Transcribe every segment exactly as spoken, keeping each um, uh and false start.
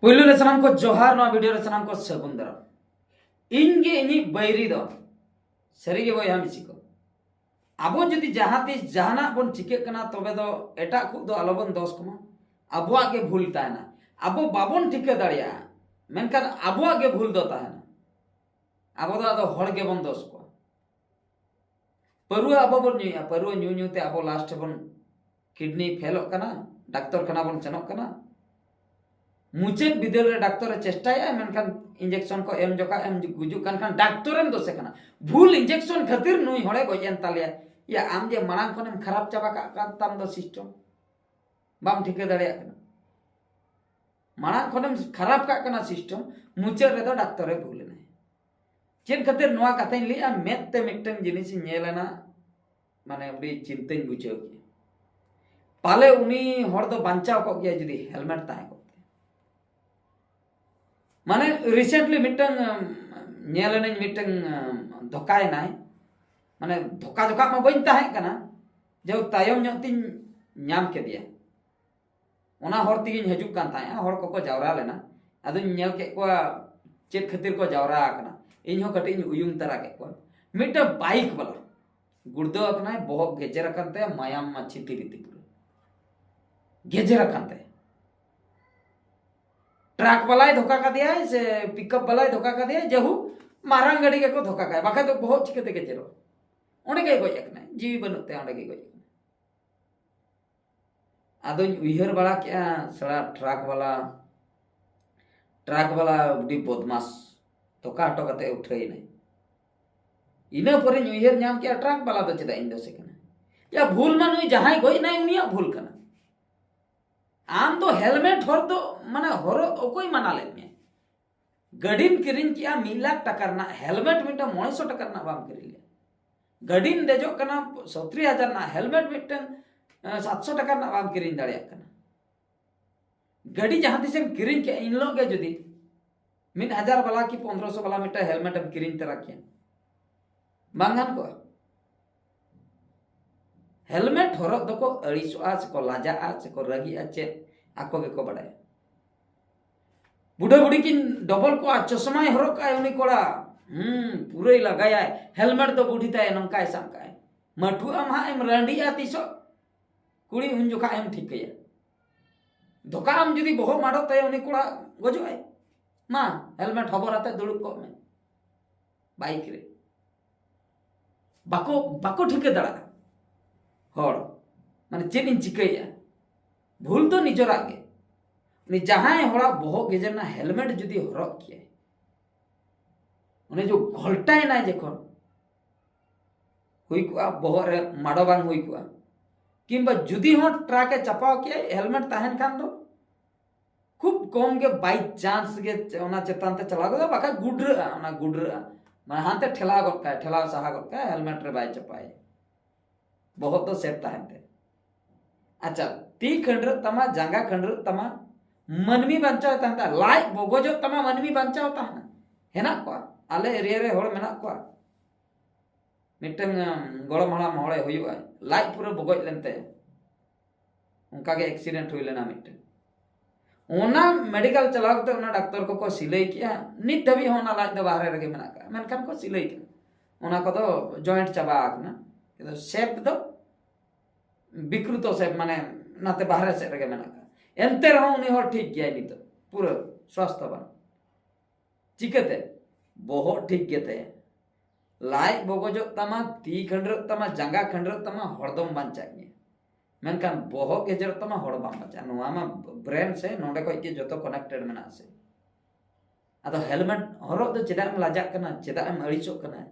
ᱯᱩᱭᱞᱩ ᱨᱮ ᱥᱟᱱᱟᱢ ᱠᱚ ᱡᱚᱦᱟᱨ, ᱱᱚᱣᱟ ᱵᱷᱤᱰᱤᱭᱳ ᱨᱮ ᱥᱟᱱᱟᱢ ᱠᱚ ᱥᱟᱹᱜᱩᱱ ᱫᱟᱨᱟᱢ᱾ ᱤᱧ ᱜᱮ ᱤᱧᱤᱡ ᱵᱟᱹᱭᱨᱤ ᱫᱚ᱾ ᱥᱟᱹᱨᱤ ᱜᱮ ᱵᱚᱭᱦᱟ ᱢᱤᱥᱤ ᱠᱚ, ᱟᱵᱚ ᱡᱩᱫᱤ ᱡᱟᱦᱟᱸ ᱛᱤᱥ ᱡᱟᱦᱟᱱᱟᱜ ᱵᱚᱱ ᱪᱤᱠᱟᱹᱜ ᱠᱟᱱᱟ, ᱛᱚᱵᱮ ᱫᱚ ᱮᱴᱟᱜ ᱠᱚ ᱫᱚ ᱟᱞᱚᱵᱚᱱ ᱫᱚᱥ ᱠᱚᱢᱟ᱾ ᱟᱵᱚᱣᱟᱜ ᱜᱮ ᱵᱷᱩᱞ ᱛᱟᱦᱮᱱᱟ᱾ ᱟᱵᱚ ᱵᱟᱵᱚᱱ ᱴᱷᱤᱠᱟᱹ ᱫᱟᱲᱮᱭᱟᱜᱼᱟ, ᱢᱮᱱᱠᱷᱟᱱ ᱟᱵᱚᱣᱟᱜ ᱜᱮ ᱵᱷᱩᱞ ᱫᱚ ᱛᱟᱦᱮᱱᱟ᱾ ᱟᱵᱚ ᱫᱚ ᱟᱫᱚ ᱦᱚᱲ ᱜᱮᱵᱚᱱ ᱫᱚᱥ ᱠᱚᱣᱟ᱾ ᱯᱟᱹᱨᱣᱟᱹ ᱟᱵᱚ ᱵᱚᱱ ᱧᱩᱭᱮᱫᱼᱟ, ᱯᱟᱹᱨᱣᱟᱹ ᱧᱩ ᱧᱩ ᱛᱮ ᱟᱵᱚ ᱞᱟᱥᱴ ᱵᱚᱱ ᱠᱤᱰᱱᱤ ᱯᱷᱮᱞᱚᱜ ᱠᱟᱱᱟ, ᱰᱟᱠᱛᱚᱨ ᱠᱷᱟᱱᱟ ᱵᱚᱱ ᱥᱮᱱᱚᱜ ᱠᱟᱱᱟ᱾ ᱢᱩᱪᱟᱹᱫ ᱵᱤᱫᱟᱹᱞ ᱨᱮ ᱰᱟᱠᱛᱚᱨ ᱮ ᱪᱮᱥᱴᱟᱭᱮᱫᱼᱟ, ᱢᱮᱱᱠᱷᱟᱱ ᱤᱧᱡᱮᱠᱥᱚᱱ ᱠᱚ ᱮᱢ ᱡᱚᱠᱷᱟ ᱮᱢ ᱜᱩᱡᱩᱜ ᱠᱟᱱ ᱠᱷᱟᱱ ᱰᱟᱠᱛᱚᱨᱮᱢ ᱫᱚᱥᱮ ᱠᱟᱱᱟ᱾ ᱵᱷᱩᱞ ᱤᱧᱡᱮᱠᱥᱚᱱ ᱠᱷᱟᱹᱛᱤᱨ ᱱᱩᱭ ᱦᱚᱲᱮ ᱜᱚᱡ ᱮᱱ ᱛᱟᱞᱮᱭᱟ᱾ ᱭᱟ, ᱟᱢ ᱡᱮ ᱢᱟᱲᱟᱝ ᱠᱷᱚᱱᱮᱢ ᱠᱷᱟᱨᱟᱯ ᱪᱟᱵᱟ ᱠᱟᱜ ᱠᱟᱱ ᱛᱟᱢ ᱫᱚ ᱥᱤᱥᱴᱮᱢ, ᱵᱟᱢ ᱴᱷᱤᱠᱟᱹ ᱫᱟᱲᱮᱭᱟᱜ ᱠᱟᱱᱟ᱾ ᱢᱟᱲᱟᱝ ᱠᱷᱚᱱᱮᱢ ᱠᱷᱟᱨᱟᱯ ᱠᱟᱜ ᱠᱟᱱᱟ ᱥᱤᱥᱴᱮᱢ, ᱢᱩᱪᱟᱹᱫ ᱨᱮᱫᱚ ᱰᱟᱠᱛᱚᱨᱮ ᱵᱷᱩᱞ ᱮᱱᱟᱭ᱾ ᱪᱮᱫ ᱠᱷᱟᱹᱛᱤᱨ ᱱᱚᱣᱟ ᱠᱟᱛᱷᱟᱧ ᱞᱟᱹᱭᱮᱜᱼᱟ? ᱢᱮᱫ ᱛᱮ ᱢᱤᱫᱴᱟᱝ ᱡᱤᱱᱤᱥᱤᱧ ᱧᱮᱞ ᱮᱱᱟ, ᱢᱟᱱᱮ ᱟᱹᱰᱤ ᱪᱤᱱᱛᱟᱹᱧ ᱵᱩᱡᱷᱟᱹᱣ ᱠᱮᱜᱼᱟ᱾ ᱯᱟᱞᱮ ᱩᱱᱤ ᱦᱚᱲ ᱫᱚ ᱵᱟᱧᱪᱟᱣ ᱠᱚᱜ ᱜᱮᱭᱟ ᱡᱩᱫᱤ ᱦᱮᱞᱢᱮᱴ ᱛᱟᱦᱮᱸ ᱠᱚᱜ ᱛᱟᱭᱟ᱾ ᱢᱟᱱᱮ ᱨᱤᱥᱮᱱᱴᱞᱤ ᱢᱤᱫᱴᱟᱝ ᱧᱮᱞ ᱮᱱᱟᱹᱧ, ᱢᱤᱫᱴᱟᱝ ᱫᱷᱚᱠᱟᱭᱮᱱᱟᱭ᱾ ᱢᱟᱱᱮ ᱫᱷᱚᱠᱟ ᱡᱚᱠᱷᱟ ᱢᱟ ᱵᱟᱹᱧ ᱛᱟᱦᱮᱸ ᱠᱟᱱᱟ, ᱡᱟᱦᱳᱠ ᱛᱟᱭᱚᱢ ᱧᱚᱜ ᱛᱤᱧ ᱧᱟᱢ ᱠᱮᱫᱮᱭᱟ᱾ ᱚᱱᱟ ᱦᱚᱨ ᱛᱮᱜᱤᱧ ᱦᱤᱡᱩᱜ ᱠᱟᱱ ᱛᱟᱦᱮᱸᱜᱼᱟ, ᱦᱚᱲ ᱠᱚᱠᱚ ᱡᱟᱣᱨᱟ ᱞᱮᱱᱟ᱾ ᱟᱫᱚᱧ ᱧᱮᱞ ᱠᱮᱫ ᱠᱚᱣᱟ ᱪᱮᱫ ᱠᱷᱟᱹᱛᱤᱨ ᱠᱚ ᱡᱟᱣᱨᱟ ᱟᱠᱟᱱᱟ᱾ ᱤᱧ ᱦᱚᱸ ᱠᱟᱹᱴᱤᱡ ᱤᱧ ᱩᱭᱩᱝ ᱛᱟᱨᱟ ᱠᱮᱫ ᱠᱚᱣᱟ᱾ ᱢᱤᱫᱴᱟᱝ ᱵᱟᱭᱤᱠ ᱵᱟᱞᱟ ᱜᱩᱲᱫᱟᱹᱣ ᱟᱠᱟᱱᱟᱭ, ᱵᱚᱦᱚᱜ ᱜᱮᱡᱮᱨ ᱟᱠᱟᱱ ᱛᱟᱭᱟ, ᱢᱟᱭᱟᱢ ᱢᱟ ᱪᱷᱤᱛᱤ ᱵᱤᱛᱤ ᱯᱩᱨᱟᱹ ᱜᱮᱡᱮᱨ ᱟᱠᱟᱱ ᱛᱟᱭᱟ᱾ ᱴᱨᱟᱠ ᱵᱟᱞᱟᱭ ᱫᱷᱳᱠᱟ ᱠᱟᱫᱮᱭᱟᱭ ᱥᱮ ᱯᱤᱠᱟᱯ ᱵᱟᱞᱟᱭ ᱫᱷᱳᱠᱟ ᱠᱟᱫᱮᱭᱟᱭ, ᱡᱟᱭᱦᱳᱠ ᱢᱟᱨᱟᱝ ᱜᱟᱹᱰᱤ ᱜᱮᱠᱚ ᱫᱷᱳᱠᱟ ᱠᱟᱭᱟ, ᱵᱟᱠᱷᱟᱡ ᱫᱚ ᱵᱚᱦᱚᱜ ᱪᱤᱠᱟᱹᱛᱮ ᱜᱮᱡᱮᱨᱚᱜᱼᱟ? ᱚᱸᱰᱮ ᱜᱮᱭ ᱜᱚᱡ ᱟᱠᱟᱱᱟᱭ, ᱡᱤᱣᱤ ᱵᱟᱹᱱᱩᱜ ᱛᱟᱭᱟ, ᱚᱸᱰᱮ ᱜᱮᱭ ᱜᱚᱡ ᱟᱠᱟᱱᱟᱭ᱾ ᱟᱫᱚᱧ ᱩᱭᱦᱟᱹᱨ ᱵᱟᱲᱟ ᱠᱮᱜᱼᱟ, ᱥᱟᱞᱟ ᱴᱨᱟᱠ ᱵᱟᱞᱟ, ᱴᱨᱟᱠ ᱵᱟᱞᱟ ᱟᱹᱰᱤ ᱵᱚᱫᱢᱟᱥ, ᱫᱷᱳᱠᱟ ᱦᱚᱴᱚ ᱠᱟᱛᱮ ᱩᱴᱷᱟᱹᱭᱮᱱᱟᱭ᱾ ᱤᱱᱟᱹ ᱯᱚᱨᱮᱧ ᱩᱭᱦᱟᱹᱨ ᱧᱟᱢ ᱠᱮᱜᱼᱟ, ᱴᱨᱟᱠ ᱵᱟᱞᱟ ᱫᱚ ᱪᱮᱫᱟᱜ ᱤᱧ ᱫᱚᱥᱮ ᱠᱟᱱᱟ? ᱭᱟ, ᱵᱷᱩᱞ ᱢᱟ ᱱᱩᱭ ᱡᱟᱦᱟᱸᱭ ᱜᱚᱡ ᱮᱱᱟᱭ ᱩᱱᱤᱭᱟᱜ ᱵᱷᱩᱞ ᱠᱟᱱᱟ᱾ ᱟᱢ ᱫᱚ ᱦᱮᱞᱢᱮᱴ ᱦᱚᱨ ᱫᱚ, ᱢᱟᱱᱮ, ᱦᱚᱨᱚᱜ ᱚᱠᱚᱭ ᱢᱟᱱᱟ ᱞᱮᱫ ᱢᱮᱭᱟ? ᱜᱟᱹᱰᱤᱢ ᱠᱤᱨᱤᱧ ᱠᱮᱜᱼᱟ ᱢᱤᱫ ᱞᱟᱠᱷ ᱴᱟᱠᱟ ᱨᱮᱱᱟᱜ, ᱦᱮᱞᱢᱮᱴ ᱢᱤᱫᱴᱟᱝ ᱢᱚᱬᱮ ᱥᱚ ᱴᱟᱠᱟ ᱨᱮᱱᱟᱜ ᱵᱟᱢ ᱠᱤᱨᱤᱧ ᱞᱮᱫᱼᱟ᱾ ᱜᱟᱹᱰᱤᱢ ᱫᱮᱡᱚᱜ ᱠᱟᱱᱟ ᱥᱚᱛᱨᱤ ᱦᱟᱡᱟᱨ ᱨᱮᱱᱟᱜ, ᱦᱮᱞᱢᱮᱴ ᱢᱤᱫᱴᱟᱝ, ᱮ, ᱥᱟᱛ ᱥᱚ ᱴᱟᱠᱟ ᱨᱮᱱᱟᱜ ᱵᱟᱢ ᱠᱤᱨᱤᱧ ᱫᱟᱲᱮᱭᱟᱜ ᱠᱟᱱᱟ᱾ ᱜᱟᱹᱰᱤ ᱡᱟᱦᱟᱸ ᱛᱤᱥᱮᱢ ᱠᱤᱨᱤᱧ ᱠᱮᱜᱼᱟ, ᱤᱱ ᱦᱤᱞᱳᱜ ᱜᱮ ᱡᱩᱫᱤ ᱢᱤᱫ ᱦᱟᱡᱟᱨ ᱵᱟᱞᱟ ᱠᱤ ᱯᱚᱱᱫᱽᱨᱚ ᱥᱚ ᱵᱟᱞᱟ ᱢᱤᱫᱴᱟᱝ ᱦᱮᱞᱢᱮᱴ ᱮᱢ ᱠᱤᱨᱤᱧ ᱛᱚᱨᱟ ᱠᱮᱭᱟ, ᱵᱟᱝ ᱜᱟᱱ ᱠᱚᱜᱼᱟ? ᱦᱮᱞᱢᱮᱴ ᱦᱚᱨᱚᱜ ᱫᱚᱠᱚ ᱟᱹᱲᱤᱥᱚᱜᱼᱟ, ᱥᱮᱠᱚ ᱞᱟᱡᱟᱜᱼᱟ, ᱥᱮᱠᱚ ᱨᱟᱹᱜᱤᱜᱼᱟ, ᱪᱮᱫ ᱟᱠᱚ ᱜᱮᱠᱚ ᱵᱟᱲᱟᱭᱟ᱾ ᱵᱩᱰᱷᱟᱹ ᱵᱩᱰᱷᱤ ᱠᱤᱱ ᱰᱚᱵᱚᱞ ᱠᱚᱜᱼᱟ, ᱪᱚᱥᱢᱟᱭ ᱦᱚᱨᱚᱜ ᱠᱟᱜᱼᱟᱭ ᱩᱱᱤ ᱠᱚᱲᱟ᱾ ᱦᱩᱸ, ᱯᱩᱨᱟᱹᱭ ᱞᱟᱜᱟᱭᱟᱭ, ᱦᱮᱞᱢᱮᱴ ᱫᱚ ᱵᱩᱰᱷᱤ ᱛᱟᱭ ᱱᱚᱝᱠᱟᱭ ᱥᱟᱵ ᱠᱟᱜᱼᱟᱭ᱾ ᱢᱟᱹᱴᱷᱩᱣᱟᱹ ᱟᱢ ᱦᱟᱸᱜ ᱮᱢ ᱨᱟᱺᱰᱤᱜᱼᱟ ᱛᱤᱥᱚᱜ? ᱠᱩᱲᱤ ᱩᱱ ᱡᱚᱠᱷᱟᱜ ᱮᱢ ᱴᱷᱤᱠᱟᱹᱭᱟ᱾ ᱫᱷᱚᱠᱟ ᱟᱢ ᱡᱩᱫᱤ ᱵᱚᱦᱚᱜ ᱢᱟᱰᱚᱜ ᱛᱟᱭᱟ, ᱩᱱᱤ ᱠᱚᱲᱟ ᱜᱚᱡᱚᱜ ᱟᱭ᱾ ᱢᱟ, ᱦᱮᱞᱢᱮᱴ ᱦᱚᱵᱚᱨ ᱟᱛᱮ ᱫᱩᱲᱩᱵ ᱠᱚᱜ ᱢᱮ ᱵᱟᱭᱤᱠ ᱨᱮ᱾ ᱵᱟᱠᱚ, ᱵᱟᱠᱚ ᱴᱷᱤᱠᱟᱹ ᱫᱟᱲᱮᱭᱟᱜᱼᱟ ᱦᱚᱲ, ᱢᱟᱱᱮ ᱪᱮᱫ ᱤᱧ ᱪᱤᱠᱟᱹᱭᱮᱫᱼᱟ᱾ ᱵᱷᱩᱞ ᱫᱚ ᱱᱤᱡᱚᱨᱟᱜ ᱜᱮ᱾ ᱩᱱᱤ ᱡᱟᱦᱟᱸᱭ ᱦᱚᱲᱟᱜ ᱵᱚᱦᱚᱜ ᱜᱮᱡᱮᱨ ᱨᱮᱱᱟᱜ ᱦᱮᱞᱢᱮᱴ ᱡᱩᱫᱤ ᱦᱚᱨᱚᱜ ᱠᱮᱭᱟᱭ, ᱩᱱᱤ ᱡᱚ ᱜᱷᱚᱞᱴᱟᱭᱮᱱᱟᱭ ᱡᱚᱠᱷᱚᱱ, ᱦᱩᱭ ᱠᱚᱜᱼᱟ, ᱵᱚᱦᱚᱜ ᱨᱮ ᱢᱟᱰᱚ ᱵᱟᱝ ᱦᱩᱭ ᱠᱚᱜᱼᱟ᱾ ᱠᱤᱝᱵᱟ ᱡᱩᱫᱤ ᱦᱚᱸ ᱴᱨᱟᱠ ᱮ ᱪᱟᱯᱟᱣ ᱠᱮᱜᱼᱟᱭ, ᱦᱮᱞᱢᱮᱴ ᱛᱟᱦᱮᱱ ᱠᱷᱟᱱ ᱫᱚ ᱠᱷᱩᱵ ᱠᱚᱢ ᱜᱮ by chance ᱜᱮ ᱚᱱᱟ ᱪᱮᱛᱟᱱ ᱛᱮ ᱪᱟᱞᱟᱣ ᱜᱚᱫᱚᱜᱼᱟ, ᱵᱟᱠᱷᱟᱡ ᱜᱩᱰᱨᱟᱹᱜᱼᱟ, ᱚᱱᱟ ᱜᱩᱰᱨᱟᱹᱜᱼᱟ᱾ ᱢᱟᱱᱮ ᱦᱟᱱᱛᱮ ᱴᱷᱮᱞᱟᱣ ᱜᱚᱫ ᱠᱟᱭ, ᱴᱷᱮᱞᱟᱣ ᱥᱟᱦᱟ ᱜᱚᱫ ᱠᱟᱭ, ᱦᱮᱞᱢᱮᱴ ᱨᱮ ᱵᱟᱭ ᱪᱟᱯᱟᱭ᱾ ᱵᱚᱦᱚᱜ ᱫᱚ ᱥᱮᱯ ᱛᱟᱦᱮᱱ ᱛᱮ᱾ ᱟᱪᱪᱷᱟ, ᱛᱤ ᱠᱷᱟᱹᱱᱰᱨᱟᱹᱜ ᱛᱟᱢᱟ, ᱡᱟᱸᱜᱟ ᱠᱷᱟᱹᱱᱰᱨᱟᱹᱜ ᱛᱟᱢᱟ, ᱢᱟᱹᱱᱢᱤ ᱵᱟᱧᱪᱟᱣ ᱛᱟᱦᱮᱱ ᱛᱟᱭᱟ, ᱞᱟᱡ ᱵᱚᱜᱚᱡᱚᱜ ᱛᱟᱢᱟ, ᱢᱟᱹᱱᱢᱤ ᱵᱟᱧᱪᱟᱣ ᱛᱟᱦᱮᱱᱟ᱾ ᱦᱮᱱᱟᱜ ᱠᱚᱣᱟ, ᱟᱞᱮ ᱮᱨᱤᱭᱟ ᱨᱮ ᱦᱚᱲ ᱢᱮᱱᱟᱜ ᱠᱚᱣᱟ᱾ ᱢᱤᱫᱴᱟᱝ, ᱟᱢ, ᱜᱚᱲᱚᱢ ᱦᱟᱲᱟᱢ ᱦᱚᱲᱮ ᱦᱩᱭᱩᱜᱼᱟ, ᱞᱟᱡ ᱯᱩᱨᱟᱹ ᱵᱚᱜᱚᱡ ᱞᱮᱱ ᱛᱟᱭᱟ, ᱚᱱᱠᱟᱜᱮ ᱮᱠᱥᱤᱰᱮᱱᱴ ᱦᱩᱭ ᱞᱮᱱᱟ ᱢᱤᱫᱴᱟᱝ᱾ ᱚᱱᱟ ᱢᱮᱰᱤᱠᱮᱞ ᱪᱟᱞᱟᱣ ᱠᱟᱛᱮ ᱚᱱᱟ ᱰᱟᱠᱛᱚᱨ ᱠᱚᱠᱚ ᱥᱤᱞᱟᱹᱭ ᱠᱮᱜᱼᱟ, ᱱᱤᱛ ᱫᱷᱟᱹᱵᱤᱡ ᱦᱚᱸ ᱚᱱᱟ ᱞᱟᱡ ᱫᱚ ᱵᱟᱦᱨᱮ ᱨᱮᱜᱮ ᱢᱮᱱᱟᱜ ᱠᱟᱜᱼᱟ, ᱢᱮᱱᱠᱷᱟᱱ ᱠᱚ ᱥᱤᱞᱟᱹᱭ ᱠᱮᱜᱼᱟ᱾ ᱚᱱᱟ ᱠᱚᱫᱚ ᱡᱚᱭᱮᱱᱴ ᱪᱟᱵᱟ ᱟᱠᱟᱱᱟ, ᱠᱤᱱᱛᱩ ᱥᱮᱯ ᱫᱚ ᱵᱤᱠᱨᱩᱛᱚ ᱥᱮᱯ, ᱢᱟᱱᱮ ᱱᱟᱛᱮ ᱵᱟᱦᱨᱮ ᱥᱮᱫ ᱨᱮᱜᱮ ᱢᱮᱱᱟᱜ ᱠᱟᱜᱼᱟ᱾ ᱮᱱᱛᱮ ᱨᱮᱦᱚᱸ ᱩᱱᱤ ᱦᱚᱲ ᱴᱷᱤᱠ ᱜᱮᱭᱟᱭ ᱱᱤᱛᱚᱜ, ᱯᱩᱨᱟᱹ ᱥᱣᱟᱥᱛᱷᱚᱵᱟᱱ᱾ ᱪᱤᱠᱟᱹᱛᱮ? ᱵᱚᱦᱚᱜ ᱴᱷᱤᱠ ᱜᱮᱛᱟᱭᱟ, ᱞᱟᱡ ᱵᱚᱜᱚᱡᱚᱜ ᱛᱟᱢᱟ, ᱛᱤ ᱠᱷᱟᱹᱱᱰᱨᱟᱹᱜ ᱛᱟᱢᱟ, ᱡᱟᱸᱜᱟ ᱠᱷᱟᱹᱱᱰᱨᱟᱹᱜ ᱛᱟᱢᱟ, ᱦᱚᱲ ᱫᱚᱢ ᱵᱟᱧᱪᱟᱜ ᱜᱮᱭᱟ᱾ ᱢᱮᱱᱠᱷᱟᱱ ᱵᱚᱦᱚᱜ ᱜᱮᱡᱮᱨᱚᱜ ᱛᱟᱢᱟ, ᱦᱚᱲ ᱵᱟᱢ ᱵᱟᱧᱪᱟᱜᱼᱟ᱾ ᱱᱚᱣᱟ ᱢᱟ ᱵᱨᱮᱱ ᱥᱮ ᱱᱚᱸᱰᱮ ᱠᱷᱚᱡ ᱜᱮ ᱡᱚᱛᱚ ᱠᱟᱱᱮᱠᱴᱮᱰ ᱢᱮᱱᱟᱜᱼᱟ ᱥᱮ᱾ ᱟᱫᱚ ᱦᱮᱞᱢᱮᱴ ᱦᱚᱨᱚᱜ ᱫᱚ ᱪᱮᱫᱟᱜ ᱮᱢ ᱞᱟᱡᱟᱜ ᱠᱟᱱᱟ, ᱪᱮᱫᱟᱜ ᱮᱢ ᱟᱹᱲᱤᱥᱚᱜ ᱠᱟᱱᱟ?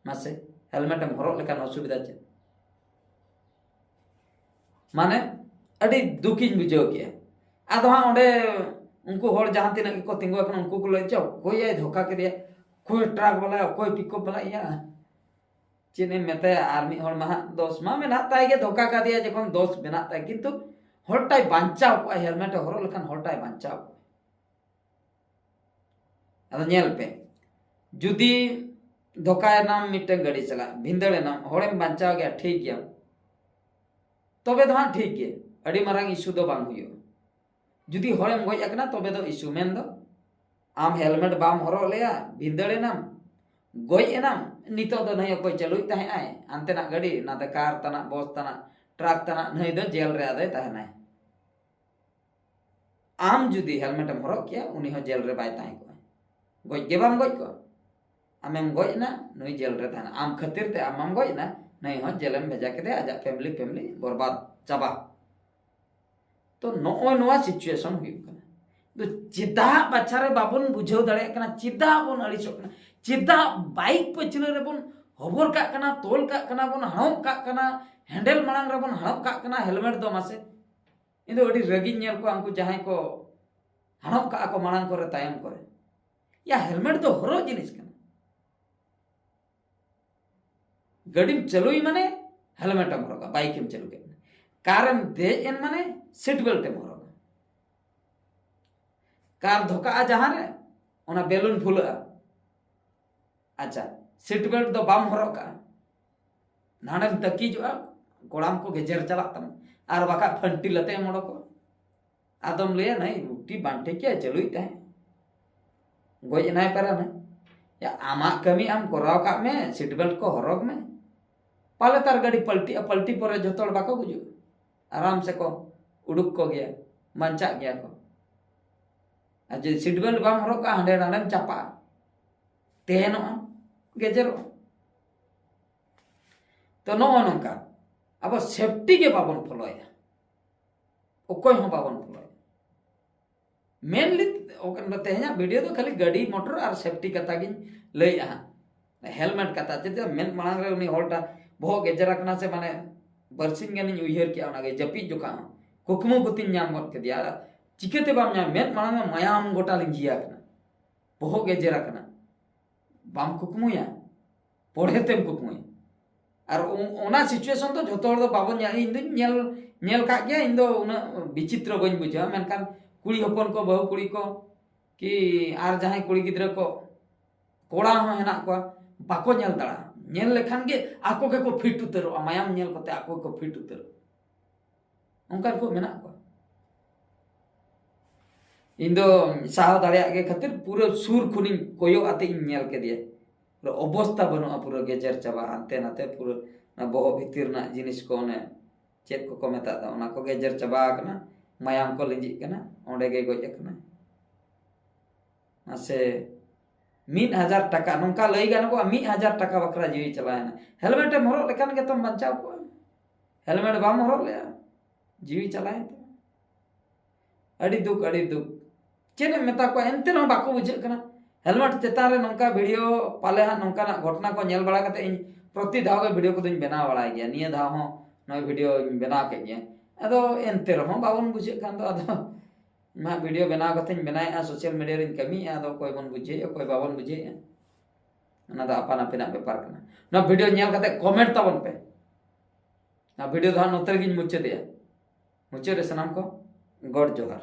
ᱢᱟᱥᱮ, ᱦᱮᱞᱢᱮᱴ ᱮᱢ ᱦᱚᱨᱚᱜ ᱞᱮᱠᱷᱟᱱ ᱚᱥᱩᱵᱤᱫᱷᱟ ᱪᱮᱫ? ᱢᱟᱱᱮ ᱟᱹᱰᱤ ᱫᱩᱠᱤᱧ ᱵᱩᱡᱷᱟᱹᱣ ᱠᱮᱜᱼᱟ᱾ ᱟᱫᱚ ᱦᱟᱸᱜ ᱚᱸᱰᱮ ᱩᱱᱠᱩ ᱦᱚᱲ ᱡᱟᱦᱟᱸ ᱛᱤᱱᱟᱹᱜ ᱜᱮᱠᱚ ᱛᱤᱸᱜᱩ ᱟᱠᱟᱱᱟ, ᱩᱱᱠᱩ ᱠᱚ ᱞᱟᱹᱭ ᱪᱚ, ᱚᱠᱚᱭ ᱮ ᱫᱷᱳᱠᱟ ᱠᱮᱫᱮᱭᱟ, ᱚᱠᱚᱭ ᱴᱨᱟᱠ ᱵᱟᱞᱟᱭᱟ, ᱚᱠᱚᱭ ᱯᱤᱠᱚᱯ ᱵᱟᱞᱟᱭᱟ, ᱪᱮᱫ ᱮᱢ ᱢᱮᱛᱟᱭᱟ? ᱟᱨ ᱢᱤᱫ ᱦᱚᱲ ᱢᱟ ᱦᱟᱸᱜ ᱫᱚᱥ ᱢᱟ ᱢᱮᱱᱟᱜ ᱛᱟᱭ ᱜᱮ, ᱫᱷᱳᱠᱟ ᱠᱟᱫᱮᱭᱟ ᱡᱚᱠᱷᱚᱱ ᱫᱚᱥ ᱢᱮᱱᱟᱜ ᱛᱟᱭ, ᱠᱤᱱᱛᱩ ᱦᱚᱲᱴᱟᱭ ᱵᱟᱧᱪᱟᱣ ᱠᱚᱜᱼᱟ, ᱦᱮᱞᱢᱮᱴ ᱮ ᱦᱚᱨᱚᱜ ᱞᱮᱠᱷᱟᱱ ᱦᱚᱲᱴᱟᱭ ᱵᱟᱧᱪᱟᱣ ᱠᱚᱜᱼᱟ᱾ ᱟᱫᱚ ᱧᱮᱞ ᱯᱮ, ᱡᱩᱫᱤ ᱫᱷᱳᱠᱟᱭᱮᱱᱟᱢ, ᱢᱤᱫᱴᱟᱝ ᱜᱟᱹᱰᱤ ᱪᱟᱞᱟᱜ ᱵᱷᱤᱸᱫᱟᱹᱲ ᱮᱱᱟᱢ, ᱦᱚᱲᱮᱢ ᱵᱟᱧᱪᱟᱣ ᱜᱮᱭᱟ, ᱴᱷᱤᱠ ᱜᱮᱭᱟ, ᱛᱚᱵᱮ ᱫᱚ ᱦᱟᱸᱜ ᱴᱷᱤᱠ ᱜᱮ, ᱟᱹᱰᱤ ᱢᱟᱨᱟᱝ ᱤᱥᱩ ᱫᱚ ᱵᱟᱝ ᱦᱩᱭᱩᱜᱼᱟ᱾ ᱡᱩᱫᱤ ᱦᱚᱲᱮᱢ ᱜᱚᱡ ᱟᱠᱟᱱᱟ ᱛᱚᱵᱮ ᱫᱚ ᱤᱥᱩ, ᱢᱮᱱ ᱫᱚ ᱟᱢ ᱦᱮᱞᱢᱮᱴ ᱵᱟᱢ ᱦᱚᱨᱚᱜ ᱞᱮᱭᱟ, ᱵᱷᱤᱸᱫᱟᱹᱲ ᱮᱱᱟᱢ, ᱜᱚᱡ ᱮᱱᱟᱢ, ᱱᱤᱛᱚᱜ ᱫᱚ ᱱᱟᱹᱭ ᱚᱠᱚᱭ ᱪᱟᱹᱞᱩᱭᱮᱫ ᱛᱟᱦᱮᱸᱜ ᱟᱭ ᱦᱟᱱᱛᱮᱱᱟᱜ ᱜᱟᱹᱰᱤ, ᱱᱟᱛᱮ ᱠᱟᱨ ᱛᱟᱱᱟᱜ, ᱵᱚᱥ ᱛᱟᱱᱟᱜ, ᱴᱨᱟᱠ ᱛᱟᱱᱟᱜ, ᱱᱟᱹᱭ ᱫᱚ ᱡᱮᱞ ᱨᱮ ᱟᱫᱚᱭ ᱛᱟᱦᱮᱱᱟᱭ᱾ ᱟᱢ ᱡᱩᱫᱤ ᱦᱮᱞᱢᱮᱴ ᱮᱢ ᱦᱚᱨᱚᱜ ᱠᱮᱭᱟ, ᱩᱱᱤ ᱦᱚᱸ ᱡᱮᱞ ᱨᱮ ᱵᱟᱭ ᱛᱟᱦᱮᱸ ᱠᱚᱜᱼᱟ᱾ ᱜᱚᱡ ᱜᱮ ᱵᱟᱢ ᱜᱚᱡ ᱠᱚᱜᱼᱟ᱾ ᱟᱢᱮᱢ ᱜᱚᱡ ᱮᱱᱟ, ᱱᱩᱭ ᱡᱮᱞ ᱨᱮ ᱛᱟᱦᱮᱱᱟ᱾ ᱟᱢ ᱠᱷᱟᱹᱛᱤᱨ ᱛᱮ ᱟᱢ ᱢᱟᱢ ᱜᱚᱡ ᱮᱱᱟ, ᱱᱩᱭ ᱦᱚᱸ ᱡᱮᱞᱮᱢ ᱵᱷᱮᱡᱟ ᱠᱮᱫᱮᱭᱟ, ᱟᱡᱟᱜ ᱯᱷᱮᱢᱞᱤ, ᱯᱷᱮᱢᱞᱤ ᱵᱚᱨᱵᱟᱫ ᱪᱟᱵᱟ᱾ ᱛᱚ ᱱᱚᱜᱼᱚᱭ ᱱᱚᱣᱟ ᱥᱤᱪᱩᱭᱮᱥᱚᱱ ᱦᱩᱭᱩᱜ ᱠᱟᱱᱟ᱾ ᱛᱚ ᱪᱮᱫᱟᱜ ᱵᱟᱪᱷᱟ ᱨᱮ ᱵᱟᱵᱚᱱ ᱵᱩᱡᱷᱟᱹᱣ ᱫᱟᱲᱮᱭᱟᱜ ᱠᱟᱱᱟ? ᱪᱮᱫᱟᱜ ᱵᱚᱱ ᱟᱹᱲᱤᱥᱚᱜ ᱠᱟᱱᱟ? ᱪᱮᱫᱟᱜ ᱵᱟᱭᱤᱠ ᱯᱟᱹᱪᱷᱞᱟᱹ ᱨᱮᱵᱚᱱ ᱦᱚᱵᱚᱨ ᱠᱟᱜ ᱠᱟᱱᱟ, ᱛᱚᱞ ᱠᱟᱜ ᱠᱟᱱᱟ ᱵᱚᱱ, ᱦᱟᱲᱚᱵ ᱠᱟᱜ ᱠᱟᱱᱟ, ᱦᱮᱱᱰᱮᱞ ᱢᱟᱲᱟᱝ ᱨᱮᱵᱚᱱ ᱦᱟᱲᱚᱵ ᱠᱟᱜ ᱠᱟᱱᱟ ᱦᱮᱞᱢᱮᱴ ᱫᱚ? ᱢᱟᱥᱮ, ᱤᱧ ᱫᱚ ᱟᱹᱰᱤ ᱨᱟᱹᱜᱤᱧ ᱧᱮᱞ ᱠᱚᱣᱟ ᱩᱱᱠᱩ ᱡᱟᱦᱟᱸᱭ ᱠᱚ ᱦᱟᱲᱚᱵ ᱠᱟᱜᱼᱟ ᱠᱚ ᱢᱟᱲᱟᱝ ᱠᱚᱨᱮ, ᱛᱟᱭᱚᱢ ᱠᱚᱨᱮ᱾ ᱭᱟ, ᱦᱮᱞᱢᱮᱴ ᱫᱚ ᱦᱚᱨᱚᱜ ᱡᱤᱱᱤᱥ ᱠᱟᱱᱟ᱾ ᱜᱟᱹᱰᱤᱢ ᱪᱟᱹᱞᱩᱭ ᱢᱟᱱᱮ ᱦᱮᱞᱢᱮᱴ ᱮᱢ ᱦᱚᱨᱚᱜᱟ, ᱵᱟᱭᱤᱠ ᱮᱢ ᱪᱟᱹᱞᱩ ᱠᱮᱫ ᱢᱟᱱᱮ, ᱠᱟᱨᱮᱢ ᱫᱮᱡ ᱮᱱ ᱢᱟᱱᱮ ᱥᱤᱴ ᱵᱮᱞᱴ ᱮᱢ ᱦᱚᱨᱚᱜᱟ᱾ ᱠᱟᱨ ᱫᱷᱚᱠᱟᱜᱼᱟ ᱡᱟᱦᱟᱸ ᱨᱮ, ᱚᱱᱟ ᱵᱮᱞᱩᱱ ᱯᱷᱩᱞᱟᱹᱜᱼᱟ᱾ ᱟᱪᱪᱷᱟ, ᱥᱤᱴ ᱵᱮᱞᱴ ᱫᱚ ᱵᱟᱢ ᱦᱚᱨᱚᱜ ᱠᱟᱜᱼᱟ, ᱱᱟᱰᱮᱢ ᱛᱟᱹᱠᱤᱡᱚᱜᱼᱟ, ᱠᱚᱲᱟᱢ ᱠᱚ ᱜᱮᱡᱮᱨ ᱪᱟᱞᱟᱜ ᱛᱟᱢᱟ, ᱟᱨ ᱵᱟᱠᱷᱟᱡ ᱯᱷᱟᱹᱱᱴᱤ ᱞᱟᱛᱮ ᱮᱢ ᱚᱰᱚᱠᱚᱜᱼᱟ᱾ ᱟᱫᱚᱢ ᱞᱟᱹᱭᱟ, ᱱᱟᱹᱭ ᱨᱩᱴᱤ ᱵᱟᱝ ᱴᱷᱤᱠ ᱜᱮᱭᱟ, ᱪᱟᱹᱞᱩᱭ ᱛᱟᱦᱮᱸ, ᱜᱚᱡ ᱮᱱᱟᱭ ᱯᱟᱨᱟ ᱱᱟᱹᱭ᱾ ᱭᱟ, ᱟᱢᱟᱜ ᱠᱟᱹᱢᱤ ᱟᱢ ᱠᱚᱨᱟᱣ ᱠᱟᱜ ᱢᱮ, ᱥᱤᱴ ᱵᱮᱞᱴ ᱠᱚ ᱦᱚᱨᱚᱜᱽ ᱢᱮ᱾ ᱯᱟᱞᱮ ᱛᱟᱨ ᱜᱟᱹᱰᱤ ᱯᱟᱞᱴᱤᱜᱼᱟ, ᱯᱟᱞᱴᱤ ᱯᱚᱨᱮ ᱡᱚᱛᱚ ᱦᱚᱲ ᱵᱟᱠᱚ ᱜᱩᱡᱩᱜᱼᱟ, ᱟᱨᱟᱢ ᱥᱮ ᱠᱚ ᱩᱰᱩᱠ ᱠᱚ ᱜᱮᱭᱟ, ᱵᱟᱧᱪᱟᱜ ᱜᱮᱭᱟ ᱠᱚ᱾ ᱟᱨ ᱡᱩᱫᱤ ᱥᱤᱴ ᱵᱮᱞᱴ ᱵᱟᱢ ᱦᱚᱨᱚᱜ ᱠᱟᱜᱼᱟ, ᱦᱟᱸᱰᱮ ᱱᱟᱰᱮᱢ ᱪᱟᱯᱟᱜᱼᱟ, ᱛᱮᱦᱮᱱᱚᱜᱼᱟ, ᱜᱮᱡᱮᱨᱚᱜᱼᱟ᱾ ᱛᱚ ᱱᱚᱜᱼᱚ ᱱᱚᱝᱠᱟ ᱟᱵᱚ ᱥᱮᱯᱴᱤ ᱜᱮ ᱵᱟᱵᱚᱱ ᱯᱷᱚᱞᱚᱭᱟ, ᱚᱠᱚᱭ ᱦᱚᱸ ᱵᱟᱵᱚᱱ ᱯᱷᱚᱞᱚᱭᱟ᱾ ᱢᱮᱱᱞᱤ ᱛᱮᱦᱮᱧᱟᱜ ᱵᱷᱤᱰᱤᱭᱳ ᱫᱚ ᱠᱷᱟᱹᱞᱤ ᱜᱟᱹᱰᱤ ᱢᱚᱴᱚᱨ ᱟᱨ ᱥᱮᱯᱴᱤ ᱠᱟᱛᱷᱟ ᱜᱤᱧ ᱞᱟᱹᱭᱮᱜᱼᱟ ᱦᱟᱸᱜ᱾ ᱦᱮᱞᱢᱮᱴ ᱠᱟᱛᱷᱟ, ᱪᱮᱫᱟᱜ ᱢᱮᱫ ᱢᱟᱲᱟᱝ ᱨᱮ ᱩᱱᱤ ᱦᱚᱲᱴᱟᱜ ᱵᱚᱦᱚᱜ ᱜᱮᱡᱮᱨ ᱟᱠᱟᱱᱟ ᱥᱮ, ᱢᱟᱱᱮ, ᱵᱟᱨᱥᱤᱧ ᱜᱟᱱᱤᱧ ᱩᱭᱦᱟᱹᱨ ᱠᱮᱜᱼᱟ, ᱚᱱᱟᱜᱮ ᱡᱟᱹᱯᱤᱫ ᱡᱚᱠᱷᱟ ᱦᱚᱸ ᱠᱩᱠᱢᱩ ᱠᱚᱛᱤᱧ ᱧᱟᱢ ᱜᱚᱫ ᱠᱮᱫᱮᱭᱟ᱾ ᱟᱨ ᱪᱤᱠᱟᱹᱛᱮ ᱵᱟᱢ ᱧᱟᱢ, ᱢᱮᱫ ᱢᱟᱲᱟᱝ ᱨᱮ ᱢᱟᱭᱟᱢ ᱜᱚᱴᱟ ᱞᱤᱸᱡᱤ ᱟᱠᱟᱱᱟ, ᱵᱚᱦᱚᱜ ᱜᱮᱡᱮᱨ ᱟᱠᱟᱱᱟ, ᱵᱟᱢ ᱠᱩᱠᱢᱩᱭᱟ, ᱯᱚᱨᱮ ᱛᱮᱢ ᱠᱩᱠᱢᱩᱭᱟ᱾ ᱟᱨ ᱚ-, ᱚᱱᱟ ᱥᱤᱪᱩᱭᱮᱥᱚᱱ ᱫᱚ ᱡᱷᱚᱛᱚ ᱦᱚᱲ ᱫᱚ ᱵᱟᱵᱚᱱ ᱧᱮᱞ, ᱤᱧ ᱫᱩᱧ ᱧᱮᱞ, ᱧᱮᱞ ᱠᱟᱜ ᱜᱮᱭᱟ, ᱤᱧ ᱫᱚ ᱩᱱᱟᱹᱜ ᱵᱤᱪᱤᱛᱨᱚ ᱵᱟᱹᱧ ᱵᱩᱡᱷᱟᱹᱣᱟ, ᱢᱮᱱᱠᱷᱟᱱ ᱠᱩᱲᱤ ᱦᱚᱯᱚᱱ ᱠᱚ, ᱵᱟᱹᱦᱩ ᱠᱩᱲᱤ ᱠᱚ, ᱠᱤ ᱟᱨ ᱡᱟᱦᱟᱸᱭ ᱠᱩᱲᱤ ᱜᱤᱫᱽᱨᱟᱹ ᱠᱚ, ᱠᱚᱲᱟ ᱦᱚᱸ ᱦᱮᱱᱟᱜ ᱠᱚᱣᱟ, ᱵᱟᱠᱚ ᱧᱮᱞ ᱫᱟᱲᱮᱭᱟᱜᱼᱟ᱾ ᱧᱮᱞ ᱞᱮᱠᱷᱟᱱ ᱜᱮ ᱟᱠᱚ ᱜᱮᱠᱚ ᱯᱷᱤᱴ ᱩᱛᱟᱹᱨᱚᱜᱼᱟ, ᱢᱟᱭᱟᱢ ᱧᱮᱞ ᱠᱟᱛᱮ ᱟᱠᱚ ᱜᱮᱠᱚ ᱯᱷᱤᱴ ᱩᱛᱟᱹᱨᱚᱜᱼᱟ᱾ ᱚᱱᱠᱟᱱ ᱠᱚ ᱢᱮᱱᱟᱜ ᱠᱚᱣᱟ᱾ ᱤᱧ ᱫᱚ ᱥᱟᱦᱟᱣ ᱫᱟᱲᱮᱭᱟᱜ ᱜᱮ ᱠᱷᱟᱹᱛᱤᱨ ᱯᱩᱨᱟᱹ ᱥᱩᱨ ᱠᱷᱚᱱᱤᱧ ᱠᱚᱭᱚᱜ ᱟᱛᱮ ᱤᱧ ᱧᱮᱞ ᱠᱮᱫᱮᱭᱟ᱾ ᱯᱩᱨᱟᱹ ᱚᱵᱚᱥᱛᱟ ᱵᱟᱹᱱᱩᱜᱼᱟ, ᱯᱩᱨᱟᱹ ᱜᱮᱡᱮᱨ ᱪᱟᱵᱟ, ᱦᱟᱱᱛᱮ ᱱᱟᱛᱮ ᱯᱩᱨᱟᱹ ᱚᱱᱟ ᱵᱚᱦᱚᱜ ᱵᱷᱤᱛᱤᱨ ᱨᱮᱱᱟᱜ ᱡᱤᱱᱤᱥ ᱠᱚ, ᱚᱱᱮ ᱪᱮᱫ ᱠᱚᱠᱚ ᱢᱮᱛᱟᱜ ᱫᱟ, ᱚᱱᱟ ᱠᱚ ᱜᱮᱡᱮᱨ ᱪᱟᱵᱟ ᱟᱠᱟᱱᱟ, ᱢᱟᱭᱟᱢ ᱠᱚ ᱞᱤᱸᱡᱤᱜ ᱠᱟᱱᱟ, ᱚᱸᱰᱮ ᱜᱮ ᱜᱚᱡ ᱟᱠᱟᱱᱟ᱾ ᱢᱟᱥᱮ, ᱢᱤᱫ ᱦᱟᱡᱟᱨ ᱴᱟᱠᱟ, ᱱᱚᱝᱠᱟ ᱞᱟᱹᱭ ᱜᱟᱱᱚᱜᱚᱜᱼᱟ, ᱢᱤᱫ ᱦᱟᱡᱟᱨ ᱴᱟᱠᱟ ᱵᱟᱠᱷᱨᱟ ᱡᱤᱣᱤ ᱪᱟᱞᱟᱣᱮᱱᱟ᱾ ᱦᱮᱞᱢᱮᱴ ᱮᱢ ᱦᱚᱨᱚᱜ ᱞᱮᱠᱷᱟᱱ ᱜᱮᱛᱚᱢ ᱵᱟᱧᱪᱟᱣ ᱠᱚᱜᱼᱟ᱾ ᱦᱮᱞᱢᱮᱴ ᱵᱟᱢ ᱦᱚᱨᱚᱜ ᱞᱮᱜᱼᱟ, ᱡᱤᱣᱤ ᱪᱟᱞᱟᱣᱮᱱ ᱛᱟᱢᱟ᱾ ᱟᱹᱰᱤ ᱫᱩᱠ, ᱟᱹᱰᱤ ᱫᱩᱠ᱾ ᱪᱮᱫ ᱮᱢ ᱢᱮᱛᱟ ᱠᱚᱣᱟ, ᱮᱱᱛᱮ ᱨᱮᱦᱚᱸ ᱵᱟᱠᱚ ᱵᱩᱡᱷᱟᱹᱜ ᱠᱟᱱᱟ᱾ ᱦᱮᱞᱢᱮᱴ ᱪᱮᱛᱟᱱ ᱨᱮ ᱱᱚᱝᱠᱟ ᱵᱷᱤᱰᱤᱭᱳ, ᱯᱟᱞᱮ ᱦᱟᱸᱜ ᱱᱚᱝᱠᱟᱱᱟᱜ ᱜᱷᱚᱴᱚᱱᱟ ᱠᱚ ᱧᱮᱞ ᱵᱟᱲᱟ ᱠᱟᱛᱮ ᱤᱧ ᱯᱨᱚᱛᱤ ᱫᱷᱟᱣ ᱜᱮ ᱵᱷᱤᱰᱤᱭᱳ ᱠᱚᱫᱚᱧ ᱵᱮᱱᱟᱣ ᱵᱟᱲᱟᱭ ᱜᱮᱭᱟ᱾ ᱱᱤᱭᱟᱹ ᱫᱷᱟᱣ ᱦᱚᱸ ᱱᱚᱣᱟ ᱵᱷᱤᱰᱤᱭᱳᱧ ᱵᱮᱱᱟᱣ ᱠᱮᱫ ᱜᱮᱭᱟ᱾ ᱟᱫᱚ ᱮᱱᱛᱮ ᱨᱮᱦᱚᱸ ᱵᱟᱵᱚᱱ ᱵᱩᱡᱷᱟᱹᱜ ᱠᱟᱱ ᱫᱚ, ᱟᱫᱚ ᱤᱧ ᱢᱟ ᱵᱷᱤᱰᱤᱭᱳ ᱵᱮᱱᱟᱣ ᱠᱟᱛᱮᱧ ᱵᱮᱱᱟᱣᱮᱫᱼᱟ, ᱥᱳᱥᱟᱞ ᱢᱤᱰᱤᱭᱟ ᱨᱤᱧ ᱠᱟᱹᱢᱤᱭᱮᱫᱼᱟ, ᱟᱫᱚ ᱚᱠᱚᱭ ᱵᱚᱱ ᱵᱩᱡᱷᱟᱹᱣᱮᱫᱼᱟ, ᱚᱠᱚᱭ ᱵᱟᱵᱚᱱ ᱵᱩᱡᱷᱟᱹᱣᱮᱫᱼᱟ, ᱚᱱᱟ ᱫᱚ ᱟᱯᱟᱱ ᱟᱹᱯᱤᱱᱟᱜ ᱵᱮᱯᱟᱨ ᱠᱟᱱᱟ᱾ ᱱᱚᱣᱟ ᱵᱷᱤᱰᱤᱭᱳ ᱧᱮᱞ ᱠᱟᱛᱮ ᱠᱚᱢᱮᱱᱴ ᱛᱟᱵᱚᱱ ᱯᱮ᱾ ᱱᱚᱣᱟ ᱵᱷᱤᱰᱤᱭᱳ ᱫᱚ ᱦᱟᱸᱜ ᱱᱚᱛᱮ ᱨᱮᱜᱤᱧ ᱢᱩᱪᱟᱹᱫᱮᱜᱼᱟ᱾ ᱢᱩᱪᱟᱹᱫ ᱨᱮ ᱥᱟᱱᱟᱢ ᱠᱚ ᱜᱚᱰ ᱡᱚᱦᱟᱨ᱾